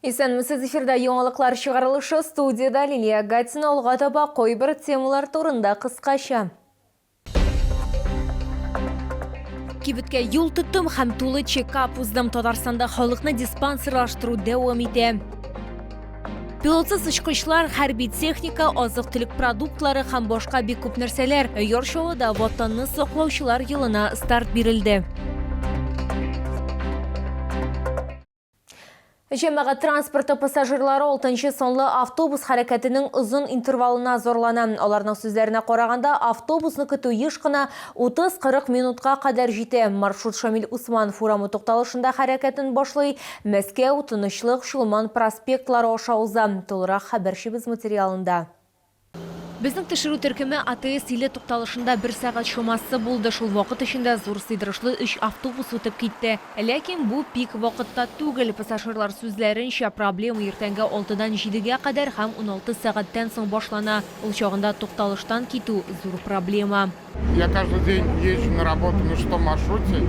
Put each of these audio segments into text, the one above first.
Исәнмесез, эфирда яңалыклар чыгарылышы, студиядә Лилия Гатина. Алга таба кайбер темалар турында кыскача. Кибеткә юл тоттым һәм тулы чекап уздым. Татарстанда халыкны диспансерлаштыру дәвам итә. Пилотсыз очкычлар, хәрби техника, азык-төлек продуктлары һәм башка бик күп нәрсәләр. Яр Чаллыда Ватанны саклаучылар елына старт бирелде. Җәмәгать транспорты пассажирлары алтынчы санлы автобус хәрәкәтенең озын интервалына зарлана. Аларның сүзләренә караганда, автобусны көтү еш кына 30-40 минутка кадәр җитә. Маршрут Шамил Усманов урамы тукталышында хәрәкәтен башлый, Мәскәү, Тынычлык, Чулман проспектлары аша уза. Тулырак хәбәрчебез материалында. Безнең төшерү төркеме АТС 50 тукталышында бер сәгать чамасы булды. Шул вакыт эчендә зур сыйдырышлы өч автобус үтеп китте. Ләкин бу пик вакытта түгел. Пассажирлар сүзләренчә, проблема иртәнге алтыдан җидегә кадәр һәм 16 сәгатьтән соң башлана. Ул чагында тукталыштан китү, зур проблема. Я каждый день езжу на работу на шестом маршруте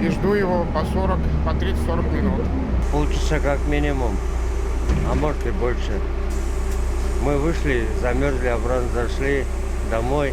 и жду его по 40, по 30-40 минут. Полчаса как минимум, а может и больше. Мы вышли, замерзли, обратно зашли домой,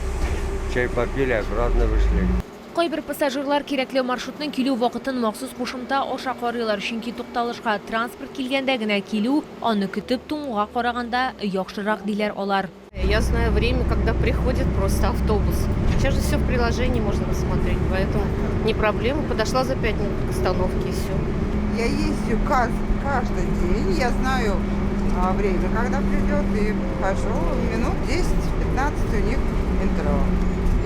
чай попили, обратно вышли. Кайбер пассажирлар кирәкле маршрутның килү вакытын махсус кушымта аша карыйлар, чөнки тукталышка транспорт килгәндә генә килү, аны көтеп туңуга караганда яхшырак, диләр алар. Я знаю время, когда приходит просто автобус. Сейчас же все в приложении можно посмотреть, поэтому не проблема. Подошла за 5 минут к остановке и все. Я езжу каждый день, я знаю время, когда придет, и хожу минут 10-15 у них интервал.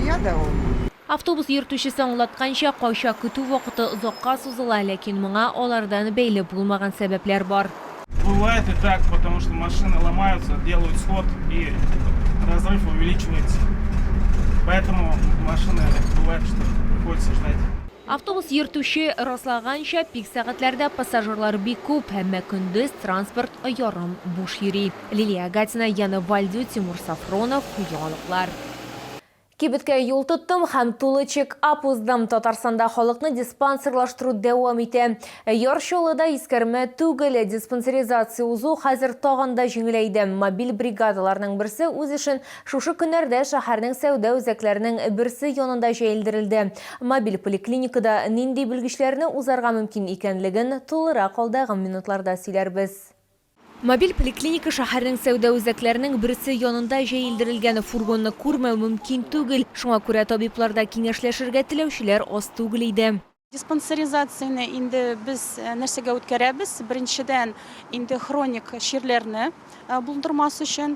И я довольна. Автобус йөртүчесе аңлатканча, кайчак көтү вакыты озакка сузыла, ләкин моңа алардан бәйле булмаган сәбәпләр бар. Бывает и так, потому что машины ломаются, делают сход и разрыв увеличивается. Поэтому машины бывает, что приходится ждать. Автобус йөртүче раслаганча, пик сәгатьләрдә пассажирлар бик күп, әмма көндез транспорт ярым буш йөри. Лилия Гатина, Яна Вальдю, Тимур Сафронов, Яңалыклар. Кибеткә юл тоттым һәм тулы чек-ап уздым. Татарстанда халыкны диспансерлаштыру дәвам итә. Яр Чаллыда искәрмә түгел, диспансеризация узу хәзер тагын да җиңеләйде. Мобиль бригадаларның берсе үз эшен шушы көннәрдә шәһәрнең сәүдә үзәкләренең берсе янында җәелдерелде. Мобиль поликлиникада нинди белгечләрне узарга мөмкин икәнлеген тулырак алдагы минутларда сөйләрбез. Мобиль поликлиника шәһәрнең сәүдә үзәкләренең берсе янында җәелдерелгән. Фургонны күрмәү мөмкин түгел. Шуңа күрә табибларда киңәшләшергә теләүчеләр аз түгел иде. Диспансеризацияне инде без нәрсәгә үткәрәбез? Беренчедән, инде хроник чирләрне булдырмас өчен,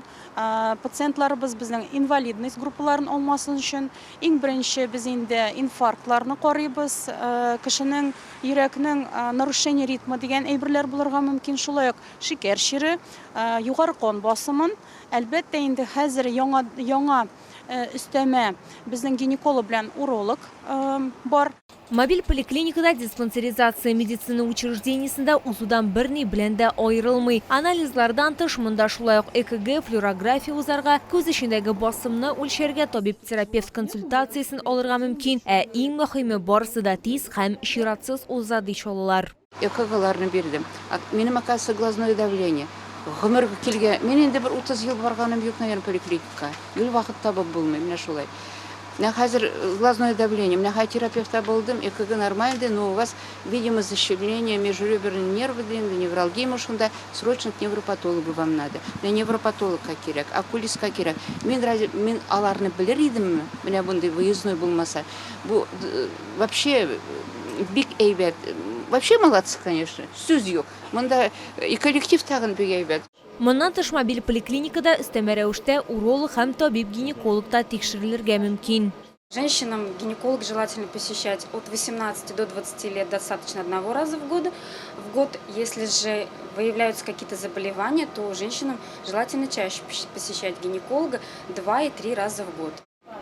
пациентларыбыз безнең инвалидность группаларын алмасын өчен. Иң беренче без инде инфарктларны карыйбыз, кешенең Йөрәкнең нарушение ритма дигән әйберләр булырга мөмкин, шулай ук шикәр чире, югары кан басымын. Әлбәттә инде хәзер яңа яңа өстәмә безнең гинеколог белән уролог бар. Мобиль поликлиникада диспансеризация медицина учреждениесендә узудан берни белән дә аерылмый. Анализлардан тыш, монда шулай ук ЭКГ, флюорография узарга, күз эчендәге басымны үлчәргә, табиб-терапевт консультациясен алырга мөмкин. Ә иң мөһиме, барысы да тиз һәм чиратсыз уза, ди чаллылар. ЭКГларны бирдем. Минем, оказывается, глазное давление. Гомер килгән, мин инде бер 30 ел барганым юк, наверное, поликлиникага. Гел вакыт табып булмый, менә шулай. Менә хәзер глазное давление, менә хәзер терапевтта булдым, ЭКГ нормальный, но у вас, видимо, защемление межреберный нервы, ди инде, невралгия шунда, срочно к невропатологу вам надо. Менә невропатологка кирәк, окулистка кирәк. Мин разве, мин аларны белер идемме, менә мондый выездной булмаса. Бу вообще бик әйбәт. Вообще молодцы, конечно, сүз юк. Монда и коллектив тагын бик әйбәт. Моннан тыш мобиль поликлиникада өстәмә рәвештә уролог һәм табиб-гинеколог та тикшерелергә мөмкин. Женщинам гинеколог желательно посещать от 18 до 20 лет достаточно одного раза в год. В год, если же выявляются какие-то заболевания, то женщинам желательно чаще посещать гинеколога 2 и 3 раза в год.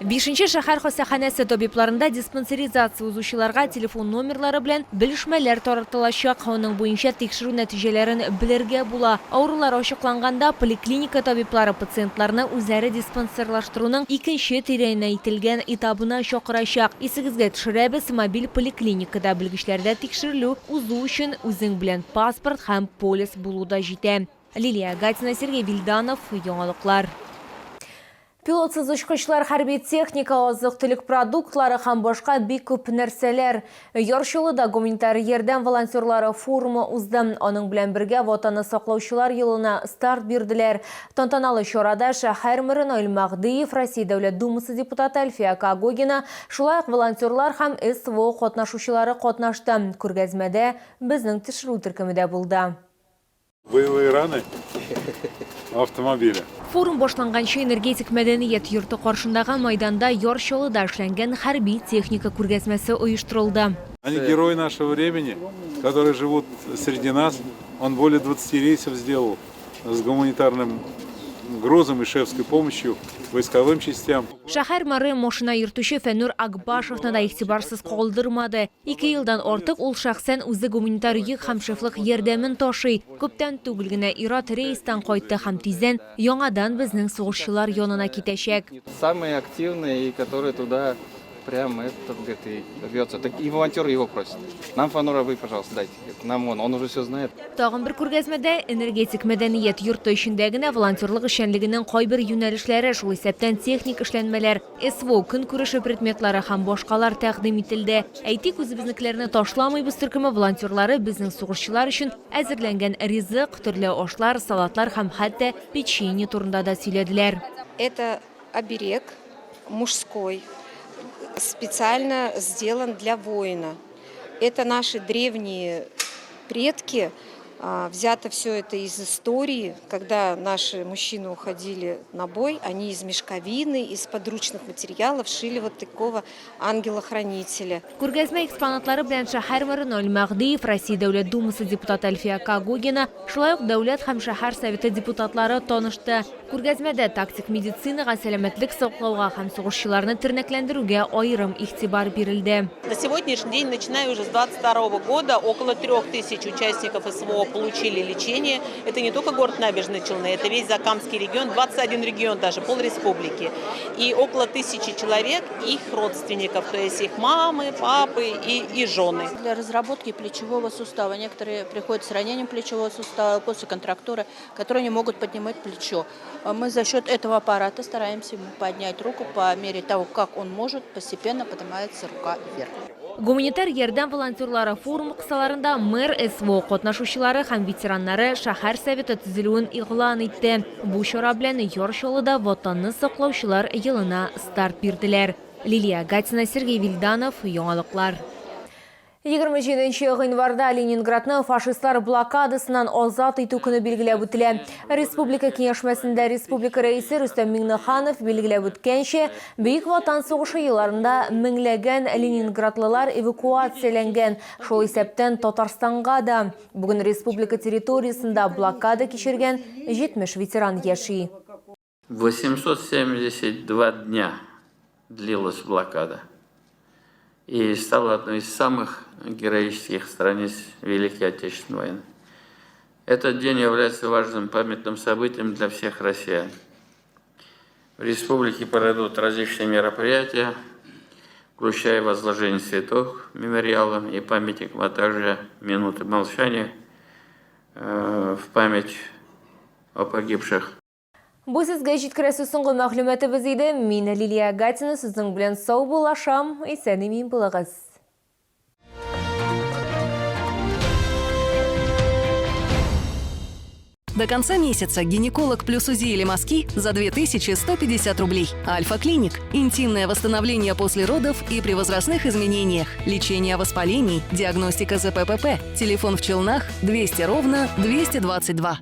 Бишенче шәһәр хастаханәсе табибларында диспансеризация узучыларга телефон номерлары белән белешмәләр таратылачак. Аның буенча тикшерү нәтиҗәләрен белергә була. Авырулар ачыкланганда, поликлиника табиблары пациентларны үзләре диспансерлаштыруның икенче тирәнәйтелгән этабына чакырачак. Исегезгә төшерәбез, мобиль поликлиникада белгечләрдә тикшерелү узу өчен үзең белән паспорт һәм полис булу да җитә. Лилия Гатина, Сергей Вильданов, Яңалыклар. Пилотсыз очкычлар, хәрби техника, азык-төлек продуктлары һәм башка бик күп нәрсәләр. Яр Чаллыда гуманитар ярдәм волонтерлары форумы узды. Аның белән бергә Ватанны саклаучылар елына старт бирделәр. Тантаналы чарада шәһәр мэры Наил Мәһдиев, Россия Дәүләт Думасы депутаты Әлфия Когогина, шулай ук волонтерлар һәм СВО катнашучылары катнашты. Күргәзмәдә безнең төшерү төркеме дә булды. Боевые раны автомобиля. Форум башланганчы Энергетик мәдәният йорты каршындагы майданда Яр Чаллыда эшләнгән хәрби техника күргәзмәсе оештырылды. Они герои нашего времени, которые живут среди нас. Он более 20 рейсов сделал с гуманитарным грузом и шефской помощью войсковым частям. Шәһәр мэры машина йөртүче Фәннур Акбашевны да игътибарсыз калдырмады. Ике елдан артык ул шәхсән үзе гуманитар йөк һәм шефлык ярдәмен ташый. Күптән түгел генә ир-ат рейстан кайтты һәм тиздән яңадан безнең сугышчылар янына китәчәк. Самые активные и которые туда прям этот, говорит, и рвется. Так и волонтеры его просят. Нам Фанура вы, пожалуйста, дайте. Говорит, нам он, он уже все знает. Тагын бер күргәзмәдә Энергетик мәдәният йорты эчендә генә волонтерлык эшчәнлегенең кайбер юнәлешләре, шул исәптән техник эшләнмәләр, СВО көнкүреше предметлары һәм башкалар тәкъдим ителде. Әйтик, үзебезнекеләрне ташламыйбыз төркеме волонтерлары безнең сугышчылар өчен әзерләнгән ризык, төрле ашлар, салатлар һәм хәтта печенье турында да сөйләделәр. Это оберег мужской, специально сделан для воина. Это наши древние предки, взято все это из истории, когда наши мужчины уходили на бой, они из мешковины, из подручных материалов шили вот такого ангела-хранителя. Күргәзмә экспонатлары белән шәһәр мэры Наил Мәһдиев, Россия Дәүләт Думасы депутаты Әлфия Когогина, шулай ук Дәүләт һәм шәһәр Советы депутатлары танышты. Күргәзмәдә тактик медицинага, сәламәтлек саклауга һәм сугышчыларны тернәкләндерүгә аерым игътибар бирелде. На сегодняшний день, начиная уже с 22 года, около 3000 участников СВО получили лечение. Это не только город Набережные Челны, это весь Закамский регион, 21 регион даже, полреспублики. И около 1000 человек, их родственников, то есть их мамы, папы и жены. Для разработки плечевого сустава. Некоторые приходят с ранением плечевого сустава после контрактуры, которые не могут поднимать плечо. Мы за счет этого аппарата стараемся ему поднять руку по мере того, как он может, постепенно поднимается рука вверх. Гуманитар ярдәм волонтерлары форумы кысаларында мэр СВО катнашучылары һәм ветераннары шәһәр советы төзелүен игълан итте. Бу чара белән Яр Чаллыда Ватанны саклаучылар елына старт бирделәр. Лилия Гатина, Сергей Вильданов, Яңалыклар. 27 гыйнварда Ленинградны фашистлар блокадасыннан азат итү көне билгеләп үтелә. Республика киңәшмәсендә республика рәисе Рөстәм Миңнеханов билгеләп үткәнчә, Бөек Ватан сугышы елларында меңләгән ленинградлылар эвакуацияләнгән, шул исәптән Татарстанга да. Бүген республика территориясендә блокада кичергән 70 ветеран яши. 872 дня длилась блокада. И стала одной из самых героических страниц Великой Отечественной войны. Этот день является важным памятным событием для всех россиян. В республике пройдут различные мероприятия, включая возложение цветов мемориалам и памятникам, а также минуты молчания в память о погибших. Бу сезгә җиткерәсе соңгы мәгълүматыбыз иде. Мин Лилия Гатина сезнең белән саубуллашам. Исән-имин булыгыз. До конца месяца гинеколог плюс УЗИ или мазки за 2150 рублей. Альфа-клиник. Интимное восстановление после родов и при возрастных изменениях. Лечение воспалений. Диагностика ЗППП. Телефон в Челнах 200 ровно 222.